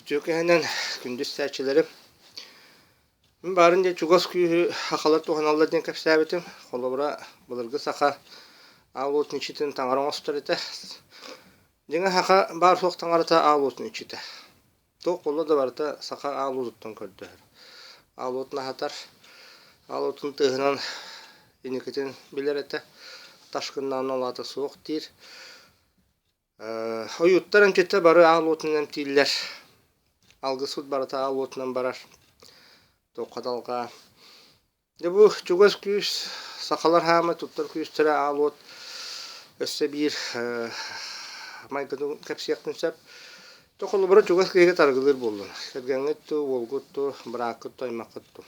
Үтүө киһинэн күндү истээччилэрим, мин баарын диэн чугас күүһү сахалар туһаналлар диэн кэпсээбитим. Холобура, былыргы саха аал уотун иччитин таҥара оҥостор этэ. Дьиҥэ саха баар суох таҥарата аал уотун иччитэ. Туох буолла да барыта саха аал уотуттан көрдөһөр. Аал уотун аһатар, аал уотун тыаһынан инникитин билэр этэ. Ташкыннаан ол аата суох диир. Ойууттар эмчиттэр бары аал уотунан эмтииллэр. Алгысыт барыта аал уотунан барар. Туохха далҕаа. Дьэ бу чугас күүс, сахалар хаамай туттар күүстэрэ аал уот өссө биир майгытын кэпсиэхпин сөп. То холобура чугас киһигэ таргылыыр буоллун. Кэргэҥҥит дуу, уолгут дуу, бырааккыт дуу, аймаххыт дуу.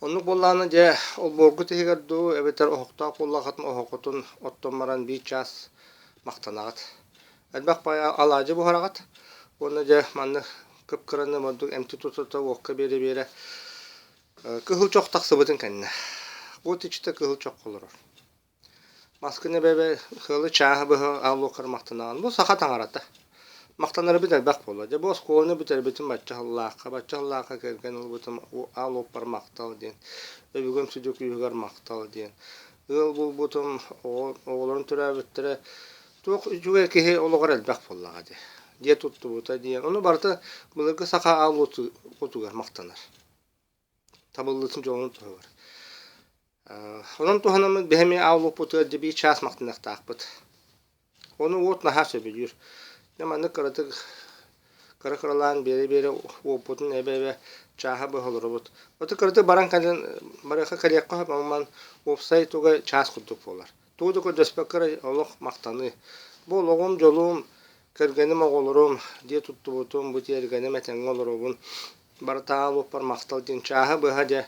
Оннук буоллаҕына дьэ олбуоргут иһигэр дуу эбэтэр оһохтоох буоллаххытына оһоххутун оттон баран биир чаас махтанаҕыт. Элбэх баайы алаадьы буһараҕыт уонна дьэ маннык кып-кыраны ордук эмти тута-тута уокка биэрэ-биэрэ кыһыл чох тахсыбытын кэннэ уот иччитэ кыһыл чоххо олорор. Маскын эбэ-эбэ сыалы чааһы быһа аал-уоккар махтанаҕын. Бу саха таҥарата. Махтанарбыт элбэх буолла. Дьэ бу оскуоланы бүтэрбитим бачча сыллаахха, бачча сыллаахха кэргэн ылбытым аал уоппар махтал диэн. Өбүгэм сүдү күүһүгэр махтал диэн. Ыал буолбутум, оҕолорум төрөөбүттэрэ туох үчүгэй киһи олоҕор элбэх буоллаҕа дии. Дьиэ туттубута диэн. Ону барыта былыргы саха аал уотугар махтанар. Табыллыытын дьолун туһугар. Онон туһанаммыт биһи эмиэ аал-уоппутугар дьэ биир чаас махтаныахтаахпыт. Ону уот наһаа сөбүлүүр. Дьэ маннык кыратык кыра-кыралаан биэрэ-биэрэ уоппутун эбэ-эбэ чааһа быһа олоробут. Ото кыратык баран кэлэн барыахха кэлиэххэ сөп, онон уопсай туга чаас курдук буолар. Тугу да көрдөспөккө эрэ олох махтаныы. Бу олоҕум, дьолум, кэргэним, оҕолорум, дьиэ туттубутум, бу тиэргэним этэҥҥэ олоробун. Барыта аал-уоппар махтал диэн чааһы быһа дьэ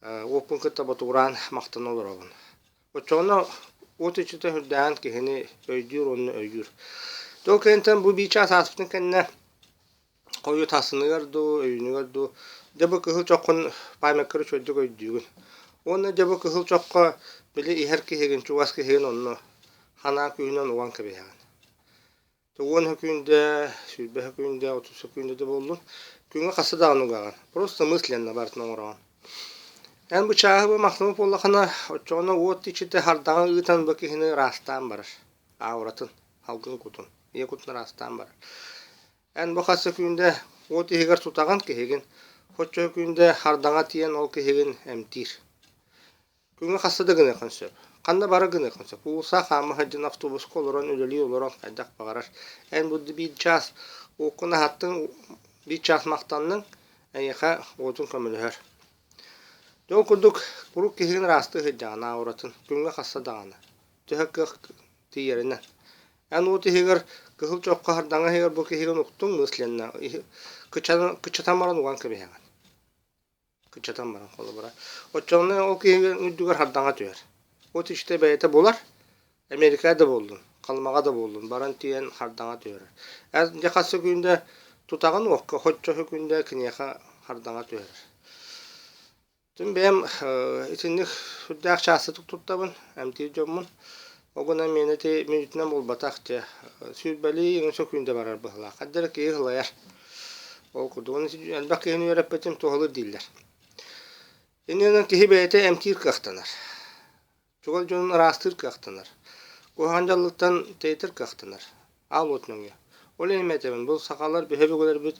уоппун кытта ботугураан махтана олоробун. Оччоҕуна уот иччитэ сүрдээҕин киһини өйдүүр уонна өйүүр. Дьэ ол кэнниттэн бу биир чаас ааспытын кэннэ хойут ассыныгар дуу, өйүүнүгэр дуу дьэ бу кыһыл чоххун памятка үчүгэйдик өйдүүгүн. Уонна дьэ бу кыһыл чоххо били иһэр киһигин, чугас киһигин онно санаа күүһүнэн уган кэбиһэҕин. 10 сөкүүндэ, 20 сөкүүндэ, 30 сөкүүндэ да буоллун, күҥҥэ хаста даҕаны угаҕын. Просто мысленно барытын оҥороҕун. Эн бу чааһы бу махтаммыт буоллаххына, оччоҕуна уот иччитэ хардаҕа ыытан бу киһини ыраастаан барар. Ауратын, салгын кутун, ийэ кутун ыраастаан барар. Эн бу хас сөкүүндэ уот иһигэр тутаҕын киһигин, оччо сөкүүндэ хардаҥа тиийэн ол киһигин эмтиир. Күҥҥэ хаста да гыныаххын сөп. Ханна бары гыныаххын сөп. Уулусса хаама сылдьан автобуска олорон үлэлии олорон хайдах баҕарар. Эн бу биир чаас уоккун аһаттыҥ, биир чаас махтанныҥ, эйиэхэ уотун көмөлөһөр. Дьэ ол курдук куруук киһигин ыраастыы сылдьаҕын ауратын күҥҥэ хаста даҕаны. Төһө кыах тиийэринэн. Эн уот иһигэр кыһыл чоххо сардаҥа иһигэр бу киһигин уктуҥ мысленно кыччатан баран уган кэбиһэҕин. Кыччатан баран холобура. Оччоҕуна ол киһи үрдүгэр хардаҥа түһэр. От иччитэ бэйэтэ булар, Америка да буоллун, Халымаҕа да буоллун, баран тиийэн хардаҥа түһэрэр. Дьэ хас сөкүүндэ тутаҕын уокка, оччо сөкүүндэ киниэхэ хардаҥа түһэрэр. Тим бэйэм итинник сүрдээх чаастатык туттабын, эмтиир дьоммун. Ол гынан миэнэ ити мүнүүтүнэн буолбатах дьэ. Сүүрбэлии иҥин сөкүүндэ барар быһыылаах. Ханна эрэ киһи сылайар. Ол курдук элбэх киһини үөрэппитим туһалыыр дииллэр. Иннинэн киһи бэйэтэ эмтиир кыахтанар. Чугас дьонун ыраастыыр кыахтанар. Куһаҕан дьаллыктан тэйитэр кыахтанар. Аал уот нөҥүө. Ол иһин этэбин, бу сахалар биһи өбүгэлэрбит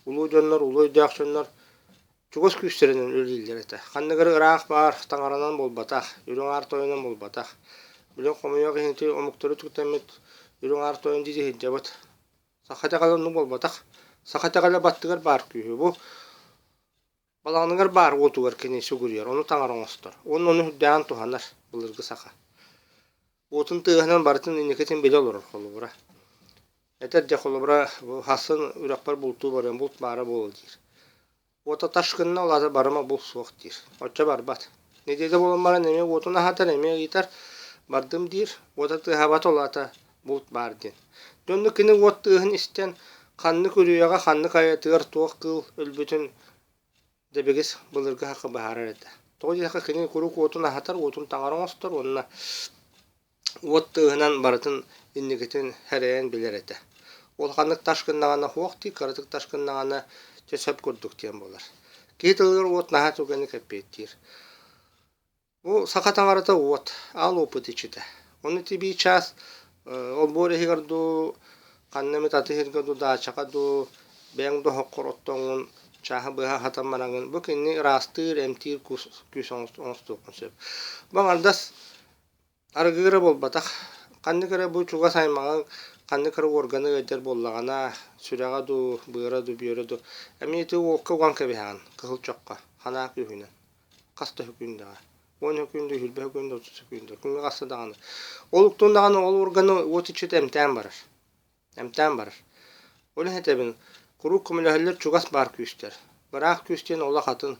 улуу дьоннор, улуу өйдөөх дьоннор чугас күүстэринэн үлэлииллэр этэ. Ханнык эрэ ыраах баар таҥаранан буолбатах, үрүҥ аар тойонун буолбатах. Билин хомойуох иһин ити омуктары түктэммит үрүҥ аар тойон дии сылдьабыт. Саха итэҕэлэ оннук буолбатах. Саха итэҕэлэ баттыгар баар күүһү. Бу балаҕаныгар баар уотугар кини сүгүрүйэр, ону таҥара оҥостор. Уонна ону үрдээҕин туһанар былыргы саха. Уотун тыаһынан барытын инникитин билэ олорор холобура. Этэр дьэ холобура бу хасын үрэхпэр бултуу барыам, булт баара буолуо диир. Уота таш гынна, ол аата барыма булт суох диир. Оччо барбат. Нэдиэлэ буолан баран эмиэ уотун аһатар, эмиэ ыйытар, бардым диир. Уота тыаһаабата, ол аата булт баар диэн. Дьэ онно кини уот тыаһын истэн, ханнык үрүйэҕэ, ханнык айатыгар туох кыыл өлбүтүн дэбигис былыргы сахха быһаарар этэ. Тоҕо диэтэххэ кини куруук уотун аһатар, уотун таҥара оҥостор уонна уот тыаһынан барытын инникитин сэрэйэн билэр этэ. Улаханнык тас гыннаҕына суох дии, кыратык тас гыннаҕына дьэ сөп курдук диэн буолар. Киһи тылыгар уот наһаа түргэнник эппиэттиир. Бу саха таҥарата уот, аал уоппут иччитэ. Ону ити биир чаас олбуор иһигэр дуу, ханна эмит аты иһиргэ дуу, даачаҕа дуу, бэйэҥ да оһоххор оттоҥҥун чааһы быһа аһатан бараҥҥын, бу кинини ыраастыыр, эмтиир күүс оҥостуоххун сөп. Бу аҥардас Арыгы эрэ буолбатах, ханнык эрэ бу чугас аймаҕыҥ ханнык эрэ уорганы ыалдьар буоллаҕына, сүрэҕэ дуу, быара дуу, бүөрэ дуу, эмиэ ити уокка уган кэбиһэҕин кыһыл чоххо, ханаа күүһүнэн. Хас да сөкүүндэҕэ. 10 сөкүүндэ, 20 сөкүүндэ, 30 сөкүүндэ, күҥҥэ хаста даҕаны. Ол уктун даҕаны ол уорганы уот иччитэ эмтээн барар. Эмтээн барар. Ол иһин этэбин, куруук көмөлөһөллөр чугас баар күүстэр. Ыраах күүс диэн олох атын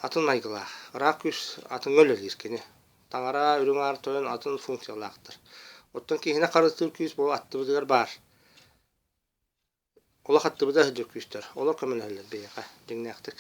Атын майгылаах, ыраах күүс атыҥҥа үлэлиир кини. Таҥара, үрүҥ аар тойон атын функциялаахтар. Оттон киһини харыстыыр күүс бу аттыбытыгар баар. Олох аттыбыта сылдьар күүстэр. Олор көмөлөһөллөр биһиэхэ дьиҥнээхтик.